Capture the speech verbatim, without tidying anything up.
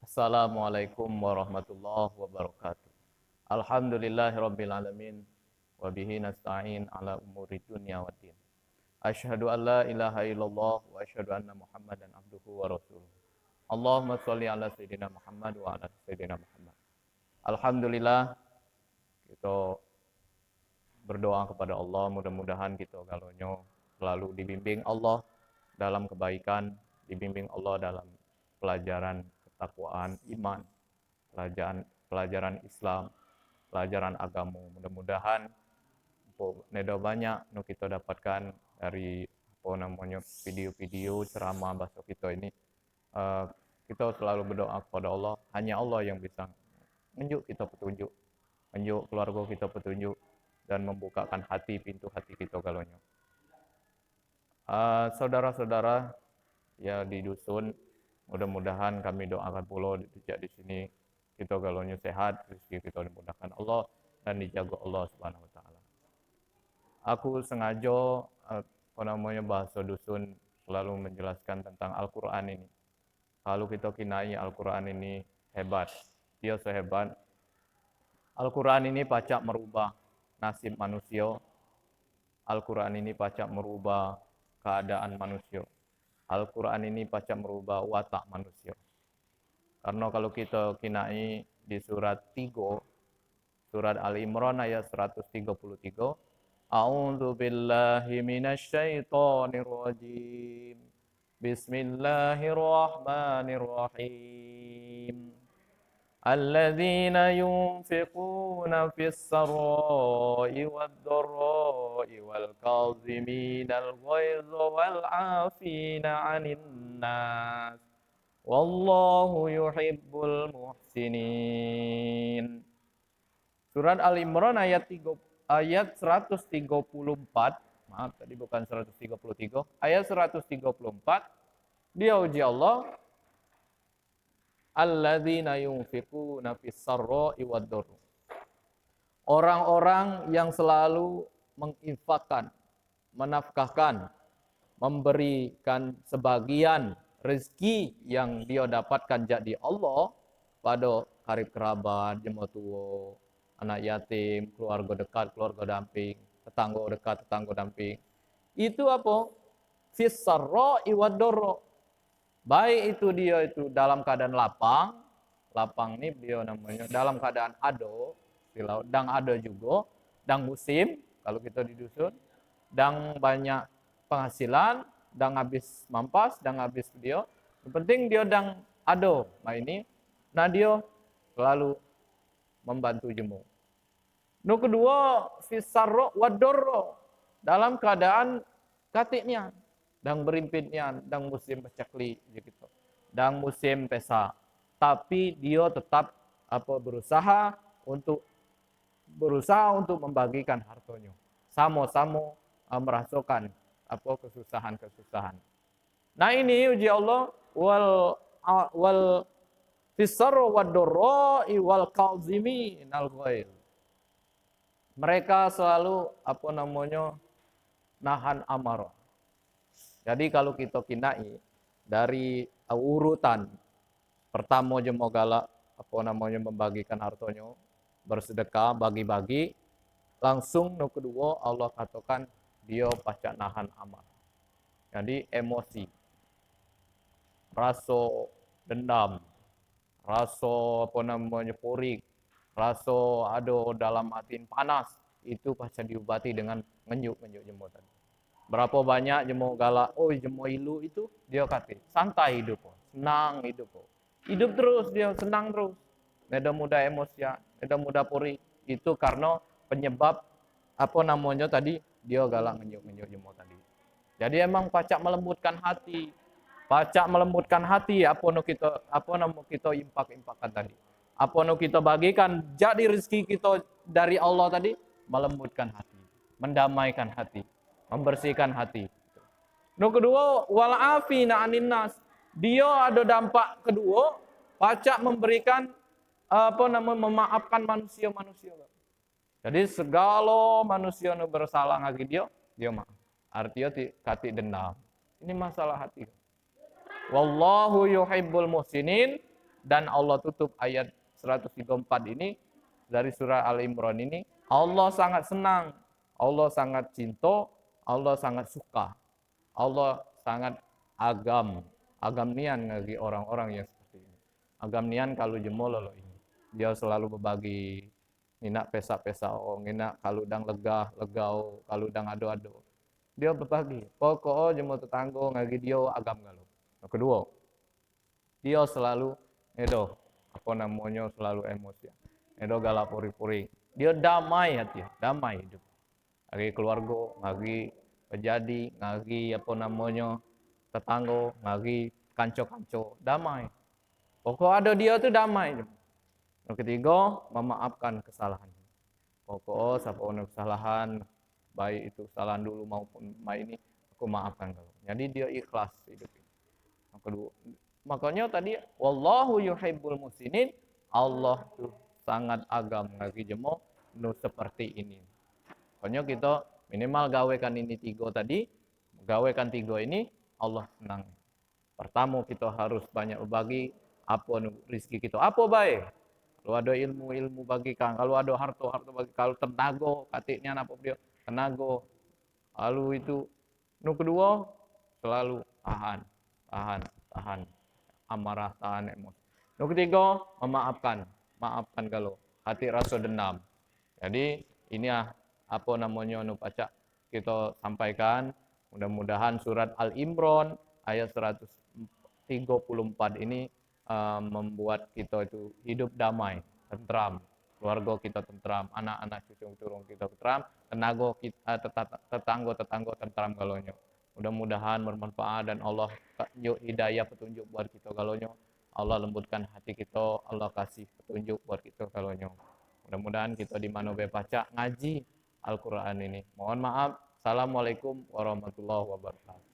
Assalamualaikum warahmatullahi wabarakatuh. Alhamdulillahirabbil alamin, wa bihi nasta'in ala umuri dunya waddin. Asyhadu an la ilaha illallah wa asyhadu anna Muhammadan abduhu wa rasuluh. Allahumma shalli ala Sayyidina Muhammad wa ala Sayyidina Muhammad. Alhamdulillah, kita berdoa kepada Allah, mudah-mudahan kita galonyo selalu dibimbing Allah dalam kebaikan, dibimbing Allah dalam pelajaran ketakwaan, iman, pelajaran, pelajaran Islam, pelajaran agama. Mudah-mudahan, apo, neda banyak nu kita dapatkan dari, apo namonyo, video-video ceramah bahasa kita ini. Eh, kita selalu berdoa kepada Allah, hanya Allah yang bisa menunjuk kita petunjuk, menunjuk keluarga kita petunjuk, dan membukakan hati, pintu hati kita galonyo. Eh, saudara-saudara ya di dusun, mudah-mudahan kami doakan pulo di, sejak di sini, kita galonyo sehat, rezeki kita dimudahkan Allah dan dijaga Allah Subhanahu wa Taala. Aku sengaja, eh, apa namanya, bahasa dusun selalu menjelaskan tentang Al-Quran ini. Kalau kita kinai, Al-Quran ini hebat. Dia sehebat. Al-Quran ini pacak merubah nasib manusia. Al-Quran ini pacak merubah keadaan manusia. Al-Quran ini pacak merubah watak manusia. Karena kalau kita kinai di surat tiga, surat Ali Imran ayat seratus tiga puluh tiga, "A'udzu billahi minasy syaithanir rajim. Bismillahirrahmanirrahim. Alladzina yunfiquna fis sarra'i wad dharra'i wal kaziminal ghaidha wal 'afina 'anin nas. Wallahu yuhibbul muhsinin." Surat Al Imran ayat tiga, ayat seratus tiga puluh empat. Maaf, tadi bukan seratus tiga puluh tiga. Ayat seratus tiga puluh empat. Dia uji Allah, "Alladzina yunfiquna fis sarra'i wad dharra." Orang-orang yang selalu menginfakkan, menafkahkan, memberikan sebagian rezeki yang dia dapatkan dari Allah pada karib kerabat, jemaah tua, anak yatim, keluarga dekat, keluarga damping, tetangga dekat, tetangga damping. Itu apa? Fis sarra'i wad dharra. Baik itu dia itu dalam keadaan lapang, lapang ni dia namanya dalam keadaan ado, silau, dang ado juga, dang musim, kalau kita di dusun, dang banyak penghasilan, dang habis mampas, dang habis dia. Yang penting dia dang ado, nah ini, nah dia selalu membantu jemu. Nu kedua, fis sarra wad dharra, dalam keadaan katik nian, dang berimpit nian, dang musim pacakli, begitu. Dang musim pesa. Tapi dia tetap apa berusaha untuk, berusaha untuk membagikan hartanya. Sama-sama, ah, merasakan apa kesusahan-kesusahan. Nah, ini uji Allah, wal, a, wal fis sarra wad dharra'i wal kaziminal ghaidh. Mereka selalu, apa namanya, nahan amarah. Jadi, kalau kita kinai dari urutan pertama jemo galak, apa namanya, membagikan hartanya, bersedekah, bagi-bagi, langsung nu kedua Allah katakan dia pacak nahan amarah. Jadi, emosi, rasa dendam, rasa, apa namanya, purik, rasa ada dalam hati panas, itu pacak diubati dengan ngenjuk-ngenjuk jemo tadi. Berapa banyak jemo galak, oh, jemo ilu itu, dia kata, santai hidup, senang hidup. Hidup terus dia, senang terus. Neda mudah emosi, neda mudah purik. Itu karena penyebab, apa namanya tadi, dia galak ngenjuk-ngenjuk jemo tadi. Jadi emang pacak melembutkan hati. Pacak melembutkan hati, apa nu kita, apa namu kita impak-impakkan tadi. Apa nu kita bagikan, jadi rezeki kita dari Allah tadi, melembutkan hati, mendamaikan hati, membersihkan hati. Nu kedua, wal afina anin nas. Dia ada dampak kedua, pacak memberikan, apa nama, memaafkan manusia-manusia. Jadi segala manusia nu bersalah ngagi dia, dia maaf. Artinya ti, katik dendam. Ini masalah hati. Wallahu yuhibbul muhsinin. Dan Allah tutup ayat seratus tiga puluh empat ini, dari surah Al Imran ini, Allah sangat senang, Allah sangat cinta, Allah sangat suka, Allah sangat agam, agam nian ngagi orang-orang yang seperti ini. Agam nian kalu jemoh lolo ini. Dia selalu berbagi, ngena pesa-pesa o, ngena kalu dang lega, lega o, kalu dang ado-ado. Dia berbagi. Pokok o jemoh tetanggo ngagi dia agam galo. Yang kedua, dia selalu, edo, apa namonyo, selalu emosi. Edo galak puri-puri. Dia damai hati, damai hidup. Ngagi keluarga, ngagi pejadi, ngagi apa namonyo, tetanggo, ngagi kanco-kanco, damai. Pokok ado dia tu damai. Yang ketiga, memaafkan kesalahan. Pokok, siapa punya kesalahan, baik itu kesalahan dulu maupun mai ini, aku maafkan kau. Jadi dia ikhlas hidup ini. Yang kedua, makanya tadi, "Wallahu yuhibbul muhsinin", Allah tu sangat agam ngagi jemoh nu seperti ini. Makanya kita minimal gawekan ini tiga tadi, gawekan tiga ini, Allah senang. Pertama, kita harus banyak berbagi apa nu rezeki kita. Apa bae. Kalu ado ilmu, ilmu bagikan. Kalu ado harta, harta bagi. Kalu tenaga, katik nian apa dia, tenaga. Lalu itu, nu kedua, selalu tahan, tahan, tahan. Amarah, tahan emosi. Nu ketiga, memaafkan. Maafkan galo. Hati rasa dendam. Jadi, ini ah, apa namonyo nu pacak kita sampaikan. Mudah-mudahan surat Al Imran ayat seratus tiga puluh empat ini, eh, membuat kita itu hidup damai, tentram. Keluarga kita tentram, anak-anak cucu turun kita tentram, tenaga kita, eh, teta-, tetangga-tetangga tentram galonyo. Mudah-mudahan bermanfaat dan Allah tunjuk hidayah, petunjuk buat kita galonyo. Allah lembutkan hati kita, Allah kasih petunjuk buat kita galonyo. Mudah-mudahan kita di mano be pacak ngaji Al-Quran ini. Mohon maaf. Assalamualaikum warahmatullahi wabarakatuh.